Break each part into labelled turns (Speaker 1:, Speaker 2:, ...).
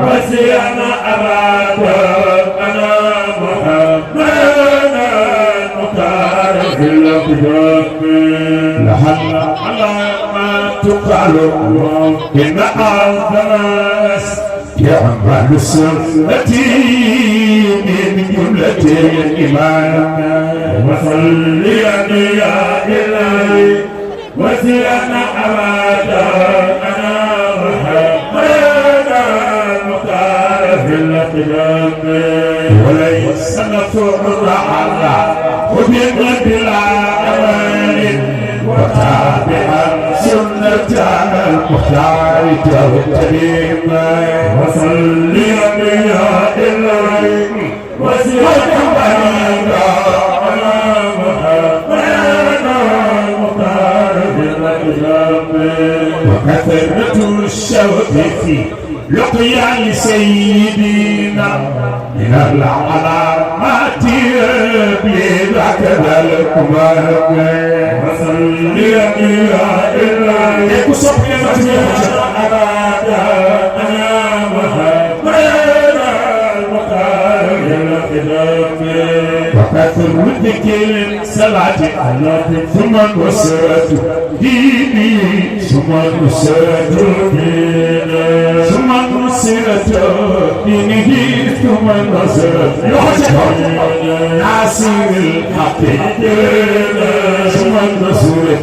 Speaker 1: وسيانا أباد أنا محمد المختار في الأقدام لحل على ما تقال إن أعظم يعمل السنة من جملة الإيمان وصلي يا إلهي وسيانا أباد أنا محمد المختار في الأقدام وليس نفر على خذ بلا أمان وتابعا سنة المختار الكريم وصلي يا إلهي وسيانا أباد أنا محمد المختار في الأقدام وكثرة الشوق في لقيا لسيدنا من العلامات بذاك الكمال وصلي يا إلهي وصحبي أنا محمد المختار الأقدام وكثر ذكر صلاة الله ثم نصرة ديني ثم نصرة ديني ثم نصرة دينه ثم نصرة ناصر الحق ثم نصرة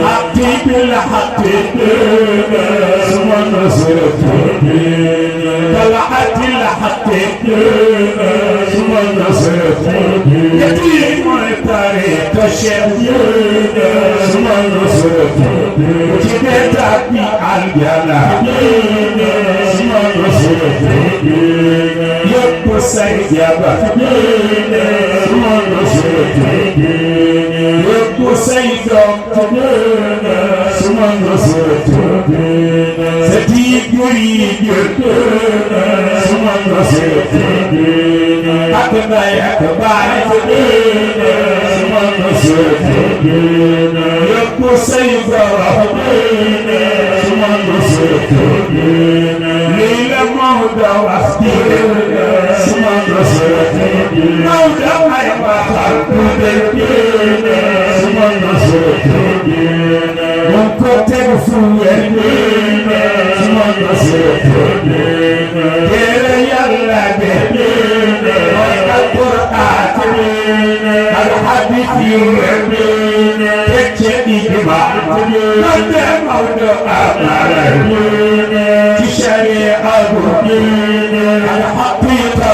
Speaker 1: حقي بالحق ثم نصرة طلعت الحق ثم نصرة يتيم طريق الشهيد ثم نصرة وجدت أبي الجلال ثم نصرة يبقى سيدنا ثم نصرة يبقى سيدنا ثم نصرة سديد يريد ثم نصرة أكبر أكبر ثم نصرة يبقى سيدنا ثم نصرة ليلة موضة وقتي ثم نصرة موضة ما خلق ثم نصرة وانكتب فوق ثم نصرة كيرا يلا القرآن الحديث يوم تكتبي بما مدى موضع أمر تشريع الحقيقة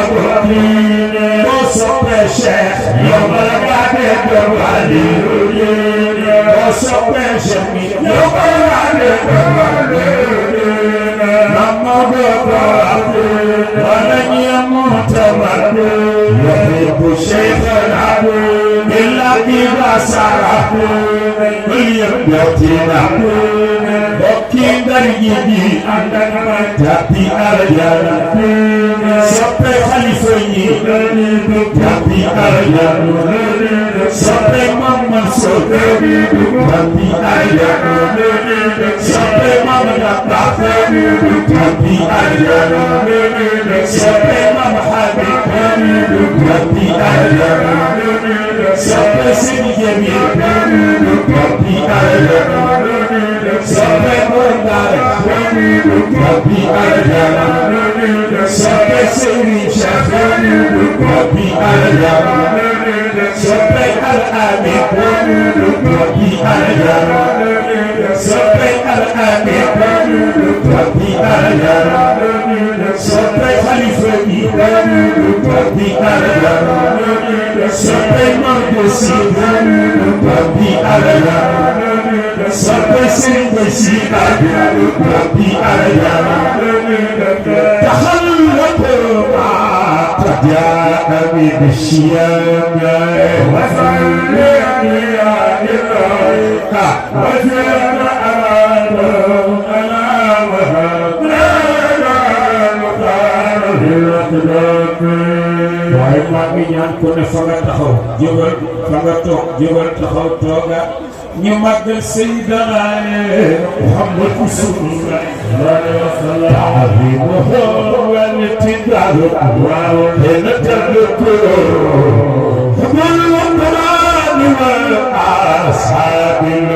Speaker 1: وصف الشيخ يوم القادم والي وصف الشيخ يوم القادم لما بقى ولن يموت يحب الشيخ العدو إلا إذا سرح وليبتنا وكين درجي تبي أرجانا سبي خليفني تبي أرجانا سبي ماما سبي تبي أرجانا سبي ماما دكتا تبي أرجانا سبي ماما حبيب تبي أرجانا سبي سيدي جميل تبي أرجانا سبي مردار تبي أرجانا سبي سيدي شيخ تبي أرجانا سبي الأمين تبي أرجانا سبي الأمين تبي أرجانا سبي خليفني تبي أرجانا سبي مردسي تبي أرجانا سبي سيدي تبي أرجانا تخلقوا قد جاء من الشيام وصلي يا إلهي وسلم على waaye maa ngi ñaan ko ne fa nga taxaw jógal fa nga toog jógal taxaw tooga ñu màggal Seydina Muhammad Rasulullah ta'zimuhu wal imtidadu hina tadhkuru hubul qur'ani wal ashabil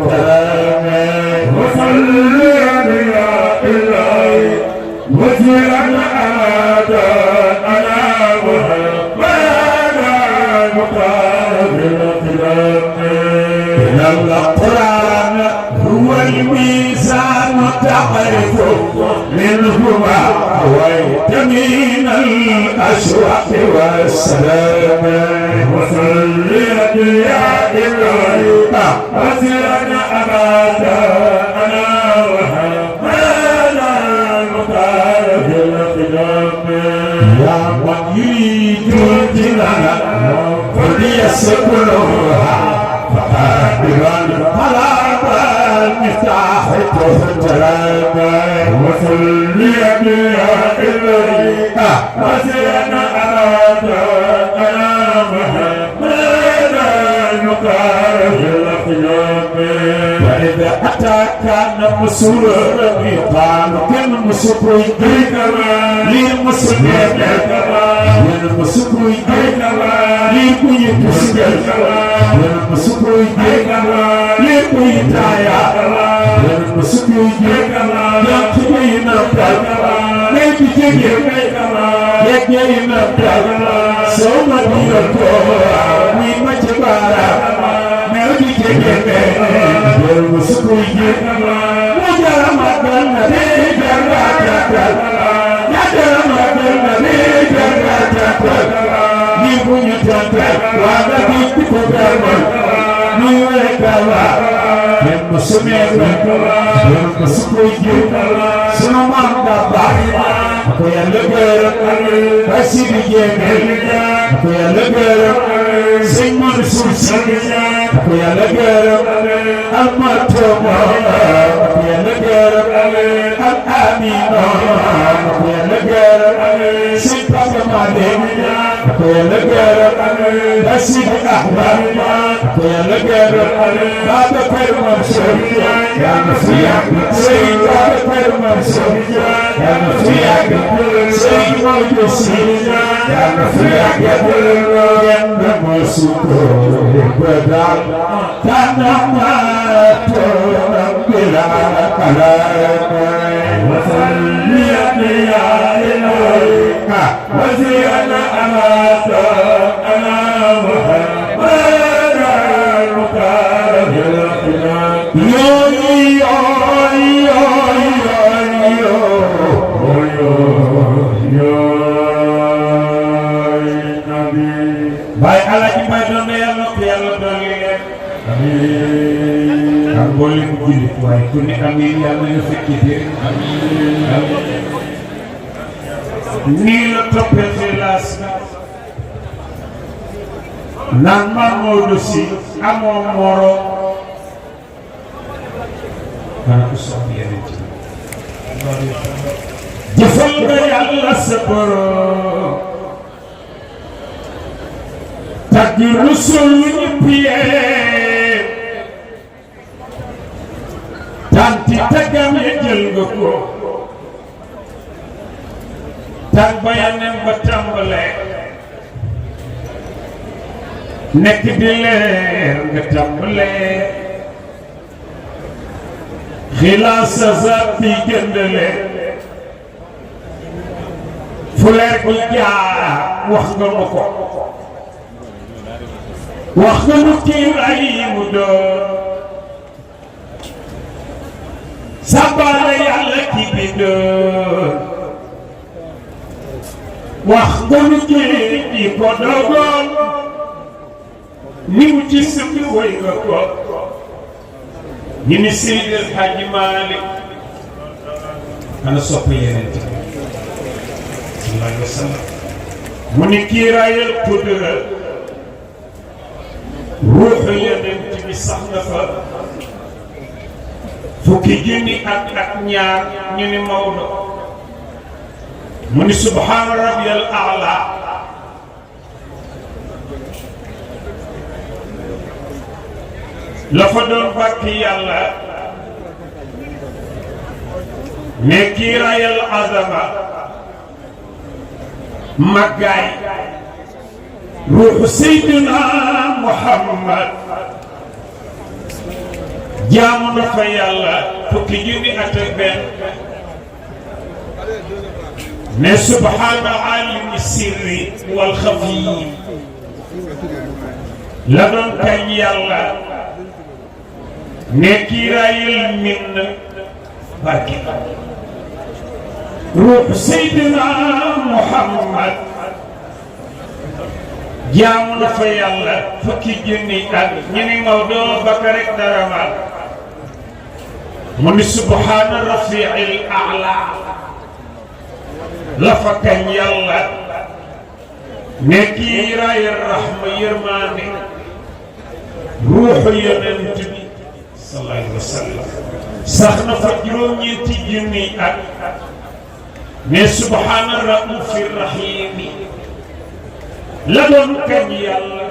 Speaker 1: kiram wa salli ala ilahi waj'al ada ala القرآن هو الميزان تعرف منه ما هويت من الأشواق والسلام وصل يا إلهي وزرنا أبدا أنا وحمانا المطار في القدام يا من يريد الجنان فليسكنها فقادرا على المفتاح تهجران وصل يا إلهي وزرنا أبدا أنا محمدا المطار في القيام وإذا أتاك مسرورا قال كن مسكوي لي مسكوي مسكوي لي كوي كسكر مسكوي لي كوي تايا مسكوي يا كوي نبض لي بيجي يا كوي نبض سوما ديركو وي ما جبارا ما بيجي مسكوي وجرا ما كان punya tata, wada di programa, nuwe kawa, yang musuhnya kawa, yang musuhnya kawa, semua mangkapa, aku yang lebar, kasih dijemel, aku yang lebar, sing manusia, aku yang lebar, amat cuma, aku yang lebar, aminah, aku yang lebar, sing pagamalim. يا لقر نسيب أحباب يا لقر هذا خير مرسول يا مسيح سيد هذا خير مرسول يا مسيح سيد موجوسي يا مسيح يا مرسول بدل تنمى بلا كلام وصلي يا إلهي وزينا أنا محمد المختار Baik Alaaji Mbay doon yàlla ko yàlla doon leen amiin ak mboolem jullit waaye ku ne amiin yàlla nga fekki dé nii la toppee xilaas naan Mamadou Sy amoo moro maa ko soxla yeneen ci jëfal nga yàlla sa borom tagg Rasul ñëpp yee tanti tagam ya jël nga ko tag bayanem ba tàmbalee nekk di leer nga tàmbalee xilaas sa zaat bi gëndale fu leer bu jaar wax nga ma ko wax nga nu kii ay mu doon sabbaale yàlla ki bindoon wax nga nu kii di ko dogoon ni mu ci sëmbi woy nga ko ñu ni Seydi El Hadji Malick ana sopp yeneen ci sallallahu alayhi wa sallam mu ni kiiraayal qudra ruuxu yeneen ci bi sax na fa fukki junni ak ñaar ñu ni Maodo mu ni subhaana rabbiyal a'la لفدون باكي الله نكيرا العظمة مكاي روح سيدنا محمد جامنا في الله فكيني أتبين سبحان عالم السر والخفي لدن كان يالله نكيرا من باكي روح سيدنا محمد جامنا في الله فكيني أتبين موضوع بكرك درمان من سبحان الرفيع الأعلى لفكن يلا نكيرا الرحمة يرماني روح ينتبي صلى الله عليه وسلم سخنا فجرون ينتجني من سبحان الرؤوف الرحيم لدن كن يلا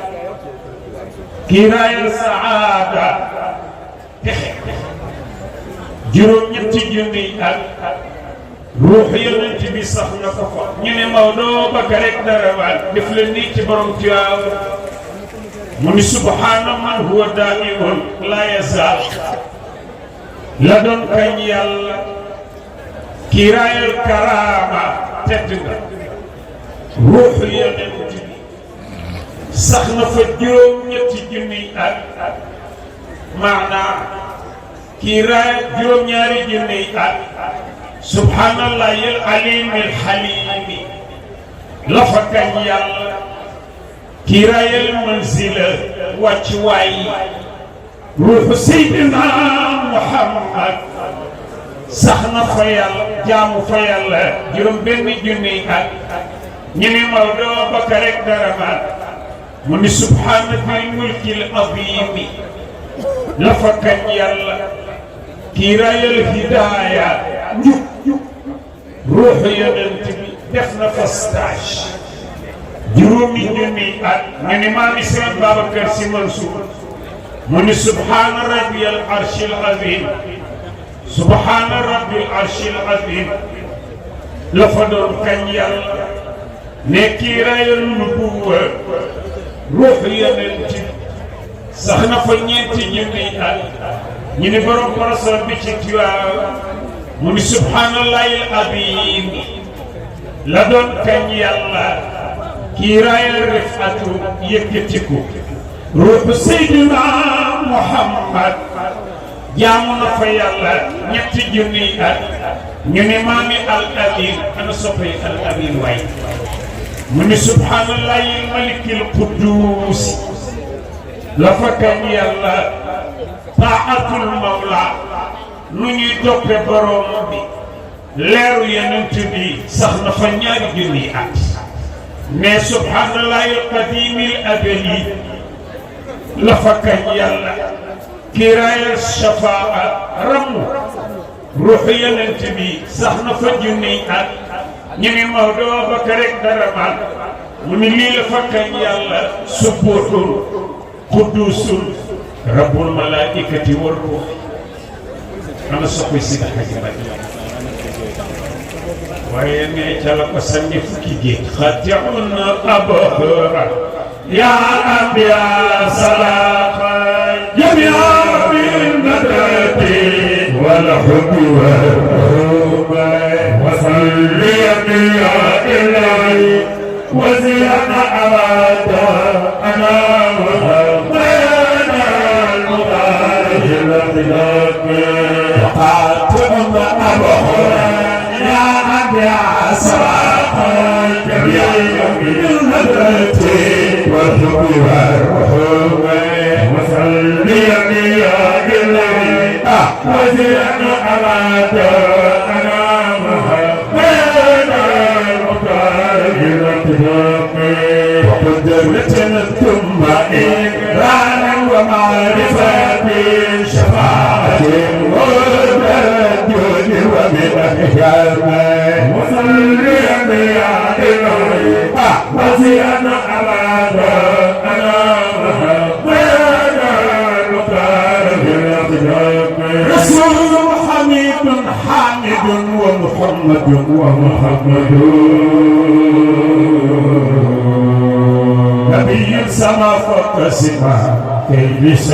Speaker 1: كيرا السعادة juróom ñetti junni ak ruux yonent bi sax na ko fa ñu ne Maodo Bakar rek dara waat def leen nii ci borom Tiwaaw mu ni subhaana man huwa daa'imun laa yazaal la doon kañ yàlla kiiraayal karaama tedd nga ruux yonent bi sax na fa juróom ñetti junni ak maanaam كيراي جوم نياري جني سبحان الله العليم الحليم لفكن يال كيراي المنزلة واتواي روح سيدنا محمد سخنا فيال جام فيال جوم بني جني نيني مولو بكرك درمان من سبحان الملك العظيم لفكن يال كيراي الهداية روح ينتبي دفنا فستاش جرومي جمي من إمام إسلام بابا كرسي منصور من سبحان ربي العرش العظيم سبحان ربي العرش العظيم لفدر كن يال نكيراي النبوة روح ينتبي سخنا فنيتي جمي ñu ne borom parasol bi ci Tiwaawan mu ni subhaanallahi al-aziim la doon kañ yàlla kii raayal rifatu yëkkatiku ruuxu Seydina Muhammad jaamu na fa yàlla ñetti junni at ñu ne maami al-aziim ana soppay al-aziim waay mu ni subhaanallahi al-malikil quddus la fa kañ yàlla taatul mawla nu ñuy toppe borom bi leeru yenent bi sax na fa ñaari junni at mais subhanallahi alqadimil abadi la fa kañ yàlla kiiraayal shafaa ramu ruuxu yenent bi sax na fa junni at ñu ni Maodo Bakar rek dara man mu ni lii la fa kañ yàlla subuutun qudusun rabbul malaikati war ruux ana soppay si Xaji Malik waaye ne ca la ko sànni fukki géej xatiun abhara ya anbiya salaqa jamia min nadati wal hubbi wal hubba wa salli ya ilahi wa ziyana awada ana وقاتم أبوه يا أبي عساق جميع من الهدى والحب والرحوم وصلي يا إلهي وزين أمات أنا محمد المطهر وقدرة ثم إكراما ومعرفة شفاعة والمجد ومن الحكمة وصلي يا إلهي وزين أمات أنا محمد المطهر محمد ومحمد نبي سما فوق سما كيف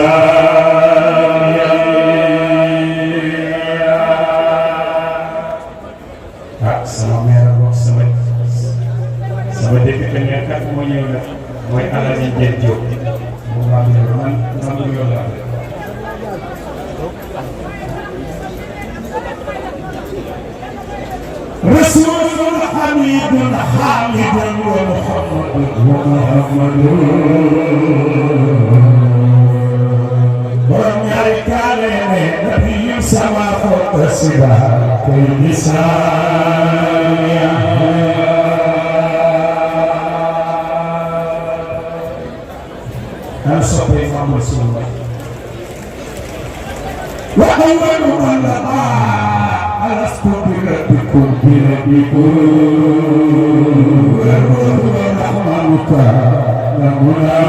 Speaker 1: sama mère bokk sama député nekkat moo ñëw nag mooy Alaaji Dieng Diop mu maa ngi man yow la رسول حميد حامد ومحمد ورمي الكالين نبي سما فوق السبا كالنساء أنا صبي محمد رسول الله وأول من لقى ألست بربكم ورحمنك لمنا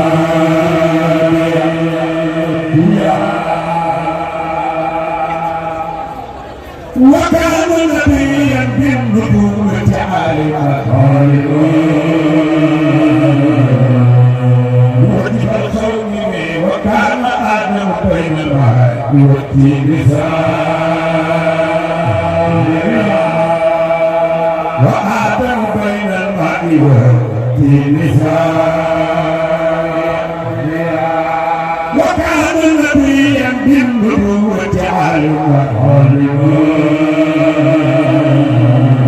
Speaker 1: وكان نبيا بالنبوة عالما وجب القوم وكان آدم بين الماء والتين وآدم بين الماء والتين وكان نبيا بالنبوة عالما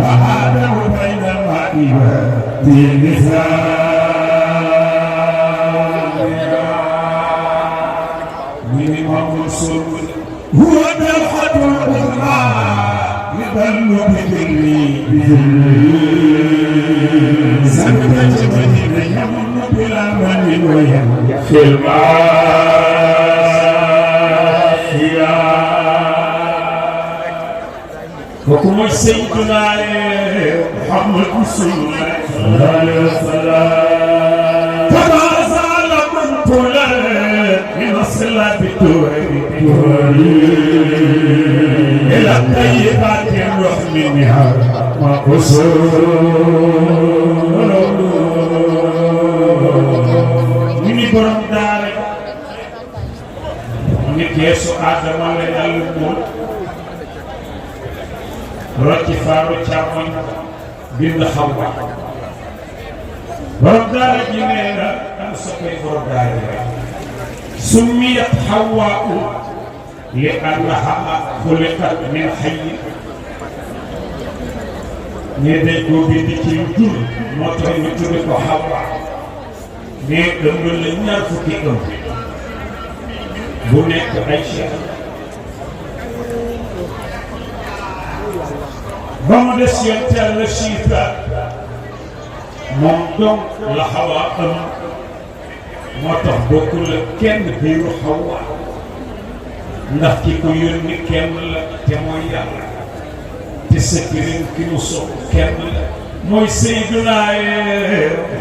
Speaker 1: وآدم بين الماء والتين من منصور هو بالحد الأخرى يضل بذلي زمنة من يمن بلا من ويمن في المعافية حكم سيدنا محمد رسول الله صلى الله عليه وسلم كما زال من طلع من الصلاة إلى الطيبات الروح منها وقصور من برم داري من كيسو آدم على المول ركي فارو تشامون بند حوا برم داري جنينا أنا سكي برم داري سميت حواء لأنها خلقت من حي نيدي كوبي دي كيوتو موتاي نتودي كو حواء ني دمبل لا ñaar fukki ëm bu nekk ay cheikh ba mu des yentel la chiita moom donc la xawa ëm moo tax bokkul la kenn biiru xawa ndax ki ko yónni kenn la te mooy yàlla te sëkkirin ki mu sopp kenn la mooy Seydina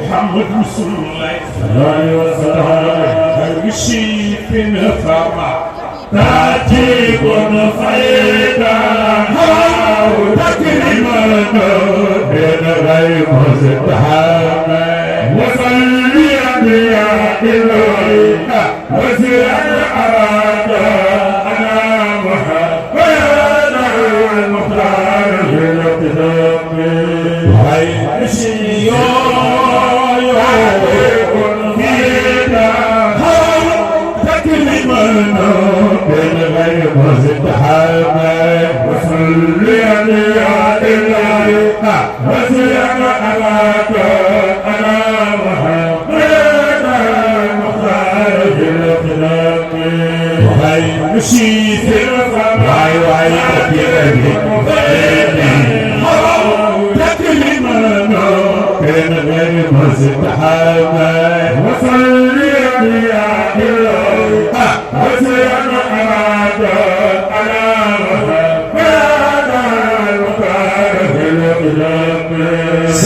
Speaker 1: Muhammad Rasulullah sallallahu alayhi wa sallam bishifin fama tajibun fayda haw takriman bin ghayr muztahama wa salliyan ya ilahi wa ziyad arada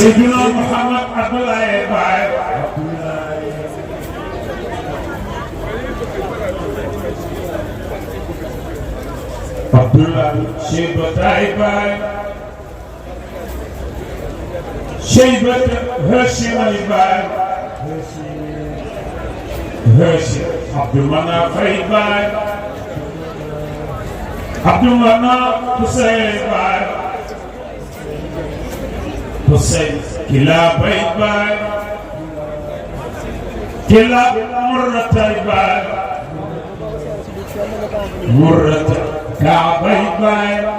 Speaker 1: Sayyidina Muhammad Abdullahi Baay Abdullahi Cheikh Baay شيبة هاشم البال هاشم عبد المناف البال عبد المناف حسين البال حسين كلاب البال كلاب مرة البال مرة كعب البال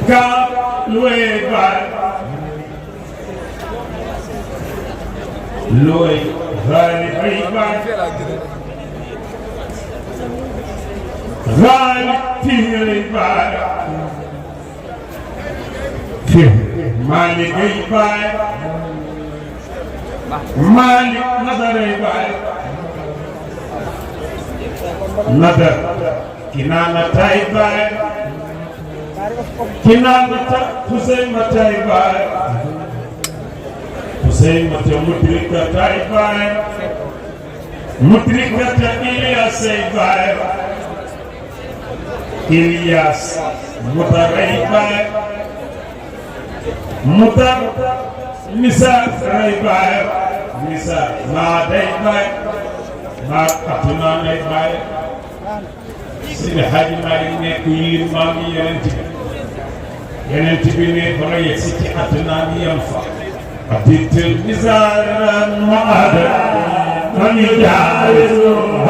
Speaker 1: كعب لوي البال لوي غالب البال غالب فيه البال فيه مالك البال مالك نظر البال نظر كنانة البال كنانة خزيمة البال خزيمة مدركة البال مدركة إلياس البال إلياس مدر البال مدر نساء البال نساء ما البال ما أتنا البال سيد حاج مالك نكوي مامي ينتبه نبغي سيتي أتنا ينفع أتيت المزار معاذ من يجالس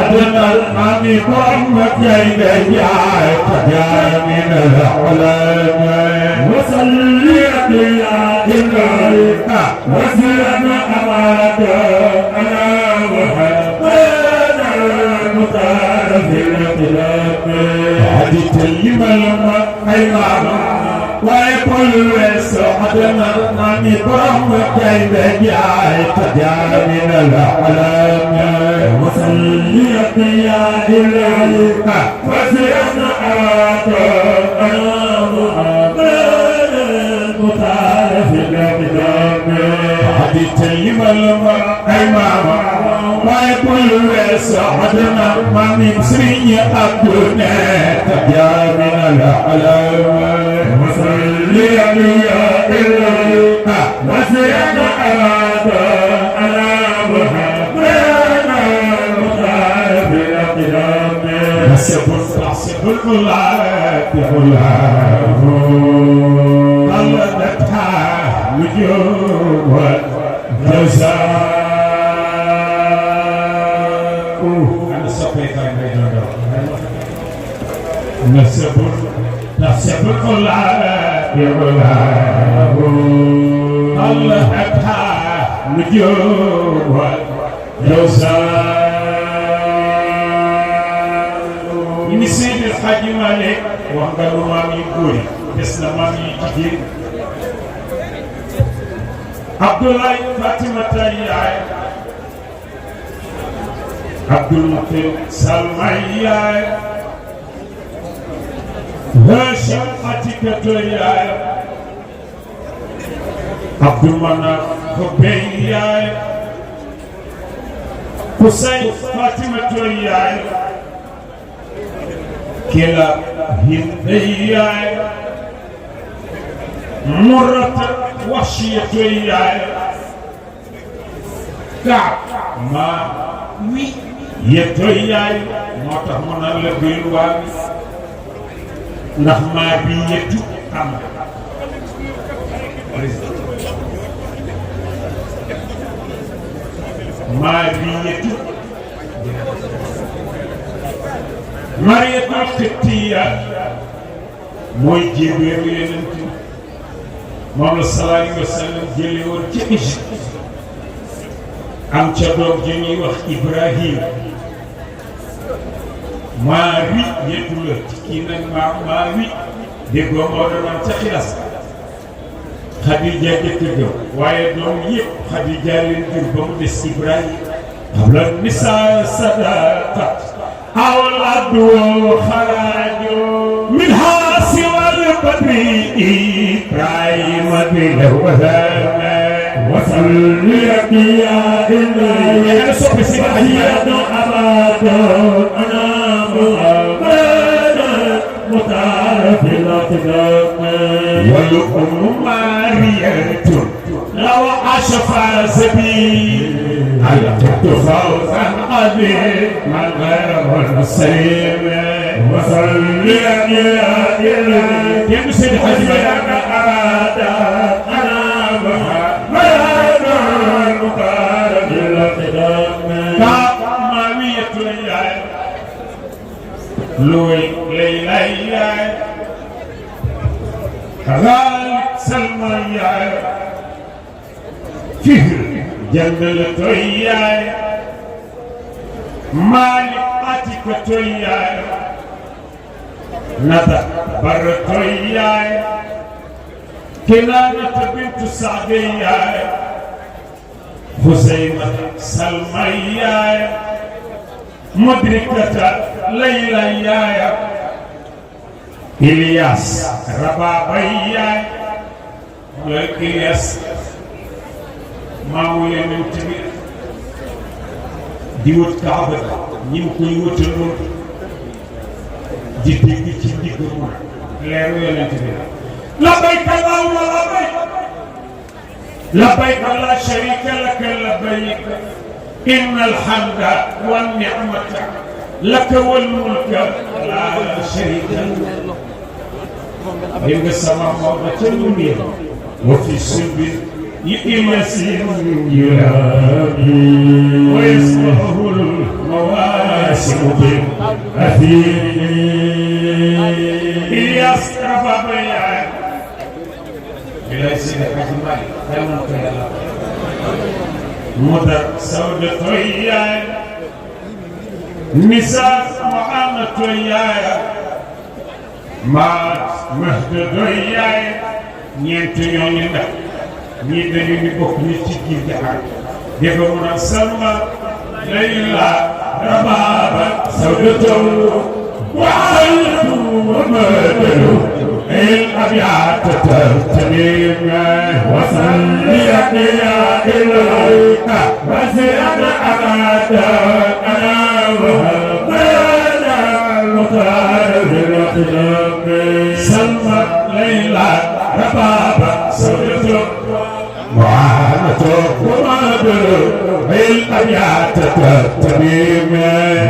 Speaker 1: أتنا المامي محمد جاي جاي من العلماء وصلي يا إلهي وسلم أمات أنا محمد المختار في القلب أتيت الملمة أيمانا ويقول وسعدنا مامي محمد جاي جاي من العلماء وصلي يا إلهي وسلم أمات أنا محمد المختار في القلب أتيت الملمة أيمانا ويقول وسعدنا مامي مسري عبدنا يا من العلماء وصلي يا إلهي وسلم على محمد المختار في القدام نحسب الغلاب غلاب قلدتها نجوم والجزاء نحسب الغلاب غلاب قلدتها نجوم والجزاء ni Seydi El Hadji Malick wax nga lu maam yi góor yi des na maam yi jigéen Abdoulaye Fatimata yaay Abdoul Moutalib Salma yaay Hachim Atikatu yaay Abdoul Manaf Khobey yaay Kousay Fatimatu yaay Kila Hindayay Murata Washiyatayay Kaab ma wi yetoyay moo tax mu naan la biir waa bi ndax maa bi yetu am maa bi yetu Mariyatul Qibtiyya mooy jébbéeru Yonent moom la sallallahu alayhi wa sallam jële woon ci Égypte am ca doom ji ñuy wax Ibrahim maa wi yetu la ci kii nag maa wi déggoo moo doon ca xilas Xadija jëkk gëm waaye doom yëpp Xadija leen jur ba mu des Ibrahim qabla nisaa sadaqat أولاد خرجوا منها سوى البدر إبراهيم بالوهاب وصلي يا إلهي سبحان أباد أنا محمد مختار في الأقدام والأم ماري بشرية لو عاش فاز بي ألقيت فوزا عظيما غير السليم وصلي إلى يمسي الحجم أراد أنا محمد المقارب القدام كمامية ليلى لوي ليلى غالب سلمى فيه جنة يا مالك أتيك يا ندى بر يا كنانة بنت سعد يا خزيمة سلمى يا مدركة ليلى يا إلياس ربابا يا إلياس maamu yonent bi di wut Kaaba ñi mu koy wutaloon di dégg ci digg mu leeru yonent bi labbayka allahumma labbayka la sharika laka labbayka innal hamda wan ni'mata laka wal mulka la sharika lak nga sama Maodo ca Ndoumé wa fi sirbi يسير يرابي ويسمعه المواسم بالأثير إلياس ربابي إلى سيدي حجمي كلمة الله مدر سودة يا نساء معانة يا مات مهدد يا نينتي ñii dañu ni bokk ni ci giir gi ak dafa mun a salma layla rababa sawdatu wa'alatu wa madalu il abiyat tartamim wa salli ya ilayka wa ziyada abada ana wa bada al-muqtar bil-qidam salma layla rababa sawdatu وعامته ومادر بالأبيات التميم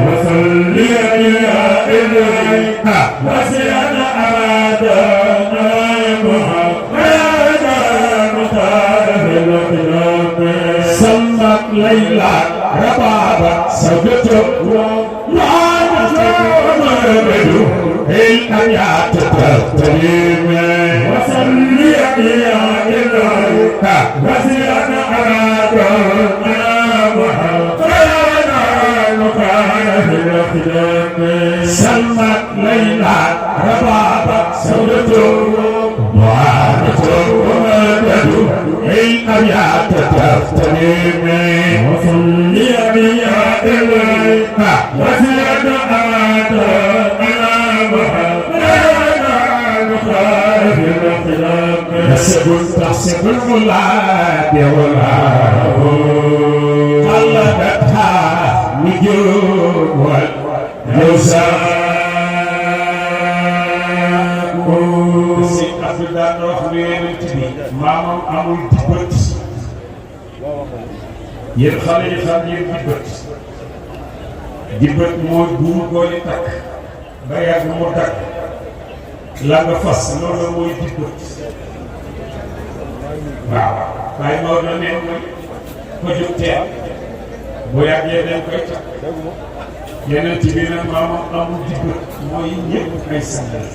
Speaker 1: وصلي يا إليك وسيد أرادنا محمد مطارف القلوب سمت ليلى ربابا سودته وعامته ومادر بالأبيات التميم وصلي يا إليك وزيادة أرادنا محمدنا المقارب الأخدام سلمت ليلى ربابا سودته وعادته ومدده الأبيات تفتنيم وصلي يا إليك وزيادة أرادنا محمدنا المقارب الأخدام نسب تحسب المولاد والعرب قلدتها نجوم والجوزاء سيد أفضل رحمين تبي مامم أمول دبت يرخلي خلي دبت موي بوم كولي تك بياغ مو تك لا فاس لولو موي دبت waaw waaye Maodo nee na ko jóg teel bu yàggee dañ koy takk yeneen ci biir nag maamam amul jibba mooy ñëpp ay sàngal.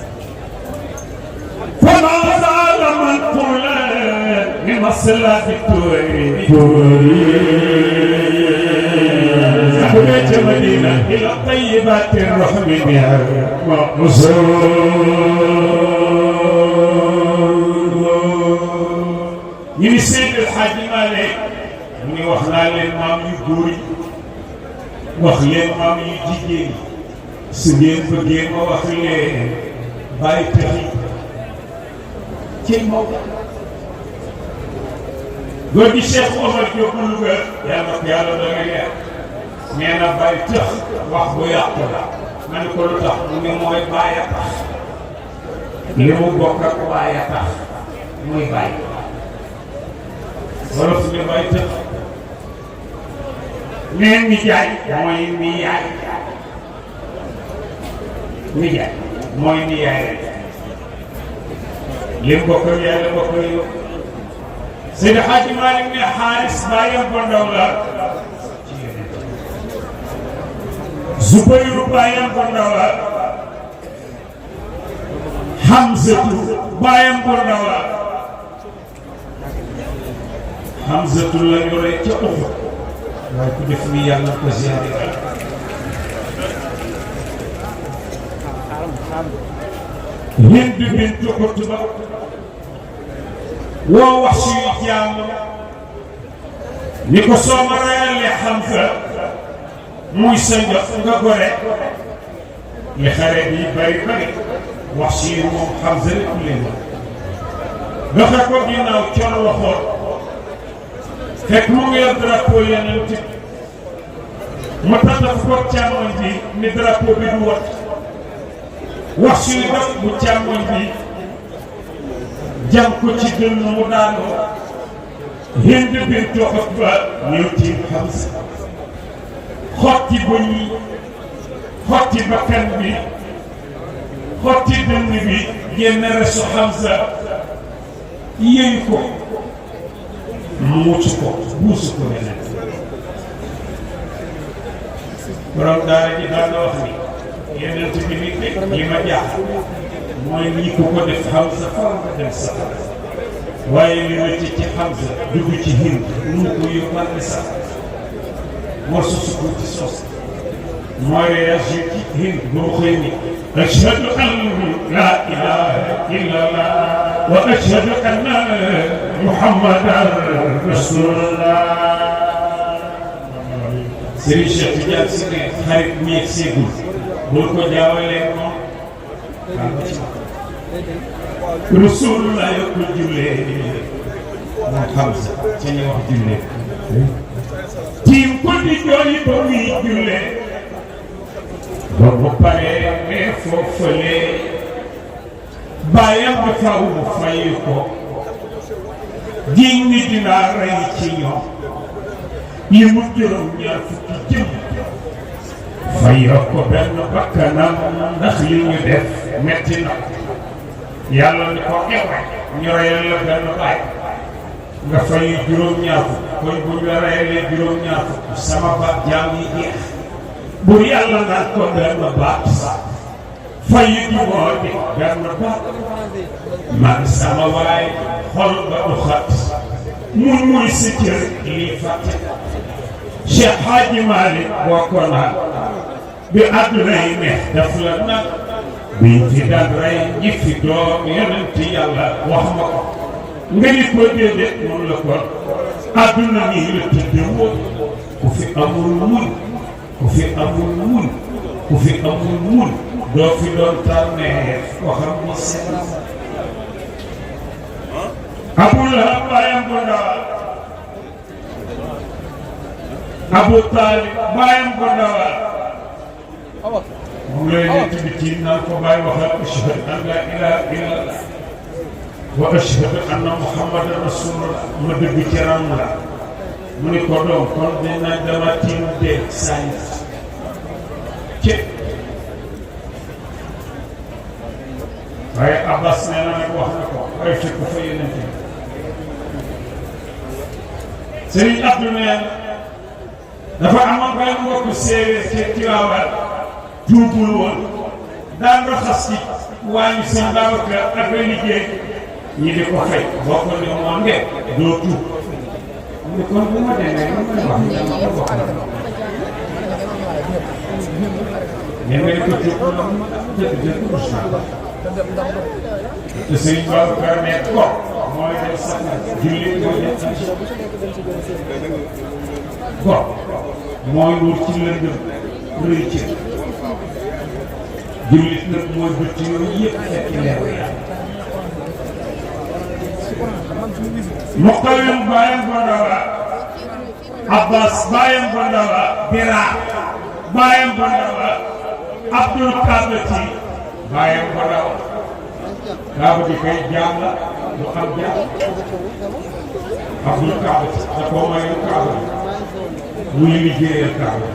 Speaker 1: فما زال من قل من مصلات التوري زحمة مدينة إلى طيبات الرحم بها ñu ni Seydi El Hadji Malick mu ni wax naa leen maam yu góor yi wax leen maam yu jigéen yi su ngeen bëggee ma wax leen bàyyi taxi ci Maodo góor gi Cheikh Omar Diop Louga yàlla ko yàlla da nga leer nee na bàyyi tax wax bu yàqu la ma ne ko lu tax mu ne mooy bàyyi tax li mu bokk ak waaye tax muy bàyyi wolof ni may tëx neen ni jaay mooy ni yaay ni jaay mooy ni yaay rek lim bokk yàlla bokk yow Seydi Hadji Malick ne Xaaris bàyyam bu ndaw la Zubayru bàyyam bu ndaw la Hamzatu bàyyam bu ndaw la Hamzatu la yore ca Uhud waaye ku def ni yàlla ko ziyaare Hind bintu Utba woo wax suy jàmm ni ko soo ma reyalee Hamza muy sa njot nga gore li xare bi bari bari wax suy moom Hamza rek leen doxe ko ginnaaw cor waxoon fekk mu ngi yor drapeau yeneen tib mu tànnaf ko càmmoñ bi ni drapeau bi du wat wax suy def bu càmmoñ bi jam ko ci dënn mu daanoo Hind bintu Utba ñëw tiim Hamza xotti bëñ yi xotti bakkan bi xotti dënn bi génn resu Hamza yéy ko muucu ko buusu ko leneen borom daara ji daan na wax ni yeneen bi nit li ma jaaxal mooy ñi ko def Hamza faaw nga dem safara waaye li ma ci Hamza dugg ci Hind mu ko yóbbaale sax moo sosu ko ci sos mooy réagir ci Hind boo xëy ni ashhadu an la ilaha illallah wa ashhadu anna muhammadan rasulullah Serigne Cheikh Tidiane Sy ne xarit mi ak seegul boo ko jaawalee moom Rasulullah yo ko jullee moom Hamza ci ñu wax jullee tiim ko di jooy ba muy jullee ba bu paree ne foofale bàyyam ba faw mu fay ko jiñ ni dinaa rey ci ñoom yi mu juróom ñaar fukki jëm fayoo ko benn bakkanam ndax li ñu def metti na yàlla ni ko ewe ñu reyal la benn baay nga fay juróom-ñaar fukk kon bu ñu la reyalee juróom-ñaar fukk sama baat jaam yi jeex bu yàlla naan ko benn baat fay ji moo di benn baat man sama waay xol ba du xat mun muy si cër lii fàtte Cheikh Hadji Malick boo ko naan bi àdduna yi neex daf la nag biñ fi daan rey ñi fi doom yonent yàlla wax ma ko nga ni ko déedéet moom la ko àdduna nii la tudde woon ku fi amul mun ku fi amul mun ku fi amul mun doo fi doon tànneef waxam ni seen Abu Lahab baayam bu ndaw Abu Talib baayam bu ndaw moom lay nekk bi tiim naan ko bàyyi waxal ashhadu an la ilaha illallah wa ashhadu anna muhammadan rasulullah ma dëgg ci ram la mu ni ko doom kon dina dama tiim dee saa yi ci waaye Abbas nee na nag wax na ko waaye fekk fa yeneen bi Serigne Abdou nee dafa amoon benn mbokku séeréer ci Tiwaawan tuubul woon daan raxas ci waañu seen Babacar ak liggéey ñi di ko fay boo ko ne moom de doo tuub ni kon bu ma demee lu may wax ña ma ko bokk ne nga di ko tuub dëgg rus naa te sëñ Babacar ne ko mooy dem sax jullit mooy dem sax ko mooy wut ci lëndëm rëy ci jullit nag mooy bëtt yooyu yëpp fekk leeru yàlla Muqawwim baayam ko ndawa Abbas baayam ko ndawa Bira baayam ko ndawa Abdul Kabati baayam ko ndawa Kaaba di koy jaam la lu xam jaam Abdul Kaaba da koo mayoon Kaaba muy liggéeyal Kaaba